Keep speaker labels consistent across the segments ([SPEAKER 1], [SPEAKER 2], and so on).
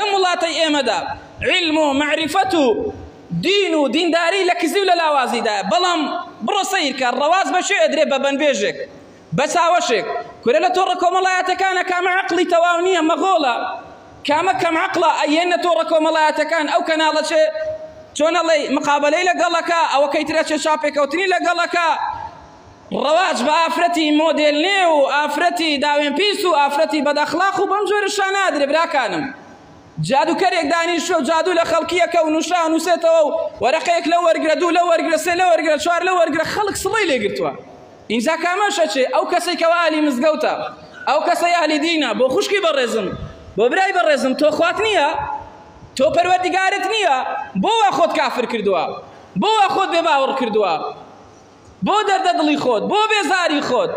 [SPEAKER 1] لەم وڵاتەی ئێمەدا عیلم و مەعریفەت و دین و دینداری لە کزی و لە لاوازیدایە، بەڵام بڕۆ سەیرکە ڕەواج بە کوێ ئەدرێ؟ بە بەنبێژێک، بە چاوەشێک. کورە لە تۆڕە کۆمەڵایەتەکانە کامە عەقڵی تەواو نییە، مەغۆڵە، کامە کەم عەقڵە ئەیەنە تۆڕە کۆمەڵایەتەکان، ئەو کەناڵە چێ چۆن ئەڵێی مقابەلەی لەگەڵەکە، ئەوەکەی تر ئەچێ چاپێکەوتنی لەگەڵەکە. ڕەواج بە ئافرەتی مۆدێل نێ و ئافرەتی داوێن پیس و ئافرەتی بەدئەخلاق و بەم جۆرە شا نادرێ براکانم. جادوکەرێک دانیشتوە و جادو لە خەڵکیەکە و نوشا نووسێتەوە و وەرەقەیەک لەو وەرگرە، دوو لەو وەرگرە، سێ لەو وەرگرە، چوار لەو وەرگرە، خەڵک سڵی لێ گرتووە. ئینجا کامەش ئەچێ؟ ئەو کەسەی کەوا ئەهلی مزگەوتە، ئەو کەسەی ئەهلی دینە، بۆ خوشکی بەڕێزم، بۆ برای بەڕێزم، تۆ خوات نییە؟ تۆ پەروەردیگارت نییە؟ بۆ وا خۆت کافر کردووە؟ بۆ وا خۆت بێ باوەڕ کردووە؟ بۆ دەردە دڵی خۆت، بۆ بێزاری خۆت،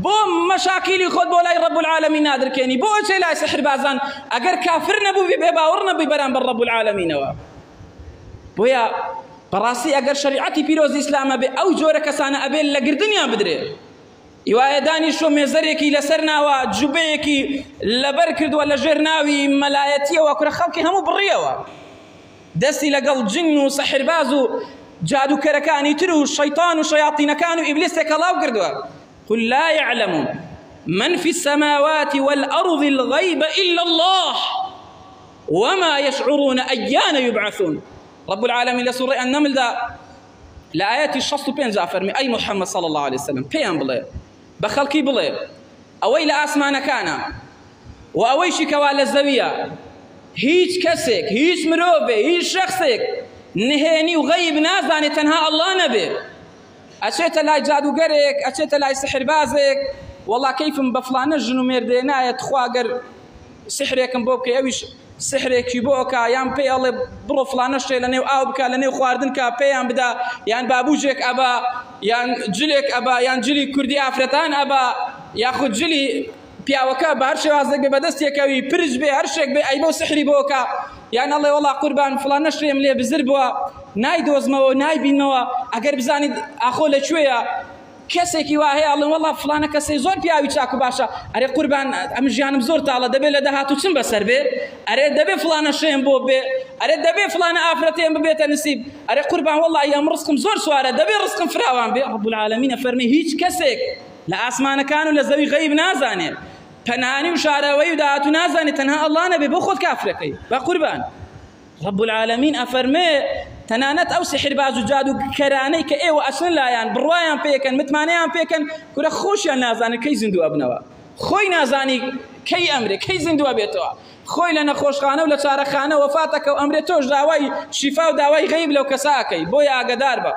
[SPEAKER 1] بۆ مەشاکیلی خۆت بۆ لای رب العالمین نادرکێنی، بۆ ئەچێ لای سحربازان ئەگەر کافر نەبووبی بێ باوەڕ نەبووی بەرامبەر رب العالمینەوە. بۆیە بەڕاستی ئەگەر شەریعەتی پیرۆزی ئیسلام هەبێ ئەو جۆرە کەسانە ئەبێ لە گردنیان بدرێ. هیوایە دانیشتووە مێزەرێکی لەسەر ناوە جوبەیەکی لەبەر کردووە لەژێر ناوی مەلایەتیەوە کورە خەڵکی هەموو بڕیەوە. دەستی لەگەڵ جن و سەحرباز و جادوکەرەکانی تر و شەیتان و شەیاتینەکان و ئیبلیس تێکەڵاو کردووە. قل لا يعلم من في السماوات والأرض الغيب إلا الله وما يشعرون أيان يبعثون. رب العالمين لە سوڕەی النمل دا لە ئایەتی 65 دا فەرمی ئەی محمد صلی الله عليه وسلم پێیان بڵێ بە خەڵکی بڵێ ئەوەی لە ئاسمانەکانە و ئەوەیشی کەوا لە زەویە هیچ کەسێک هیچ مرۆڤێ هیچ شەخسێک نهێنی و غەیب نازانێت تەنها ئەڵڵا نەبێ. ئەچێتە لای جادوگەرێک، ئەچێتە لای سحربازێک، وەڵا کەیفم بە فڵانە ژن و مێردێ نایە تخوا گەر سحرێکم بۆ بکەی، ئەویش سحرێکی بۆ ئەکا، یان پێی ئەڵێ بڕۆ فڵانە شتێ لە نێو ئاو بکە، لە نێو خواردن کا پێیان بدا، یان بابوجێک ئەبا، یان جلێک ئەبا، یان جلی کوردی ئافرەتان ئەبا، یاخود جلی پیاوەکە بە هەر شێوازێک بێ بەدەستێکەوی پرچ بێ هەر شتێک بێ ئەیبە و سحری بۆ ئەکا، یان ئەڵێ وەڵا قوربان فڵانە شتێم لێ بزر بووە نایدۆزمەوە نایبینمەوە، ئەگەر بزانیت ئاخۆ لە کوێیە. کەسێکی وا هەیە ئەڵێن وەڵا فڵانە کەسێ زۆر پیاوی چاک و باشە، ئەرێ قوربان ئەم ژیانم زۆر تاڵە دەبێ لە داهاتوو چم بەسەر بێ، ئەرێ دەبێ فڵانە شێم بۆ بێ، ئەرێ دەبێ فڵانە ئافرەتێم ببێتە نسیب، ئەرێ قوربان وەڵاهی ئەم ڕزقم زۆر سوارە دەبێ ڕزقم فراوان بێ. رب العالمین ئەفەرمێ هیچ کەسێک لە ئاسمانەکان و لە زەوی غەیب نازانێ، پەنهانی و شاراوەیی و داهاتوو نازانێ تەنها ئەڵڵا نەبێ، بۆ خۆت کافرەکەی بە قوربان. رب العالمین ئەفەرمێ تەنانەت ئەو سحرباز و جادووکەرانەی کە ئێوە ئەچنە لایان بڕوایان پێکەن متمانەیان پێکەن کورە خۆشیان نازانن کەی زیندوو ئەبنەوە، خۆی نازانی کەی ئەمرێ کەی زیندوو ئەبێتەوە، خۆی لە نەخۆشخانە و لە چارەخانە وەفاتەکە و ئەمرێ تۆش داوای شیفا و داوای غەیب لەو کەسە ئەکەی، بۆیە ئاگەدار بە.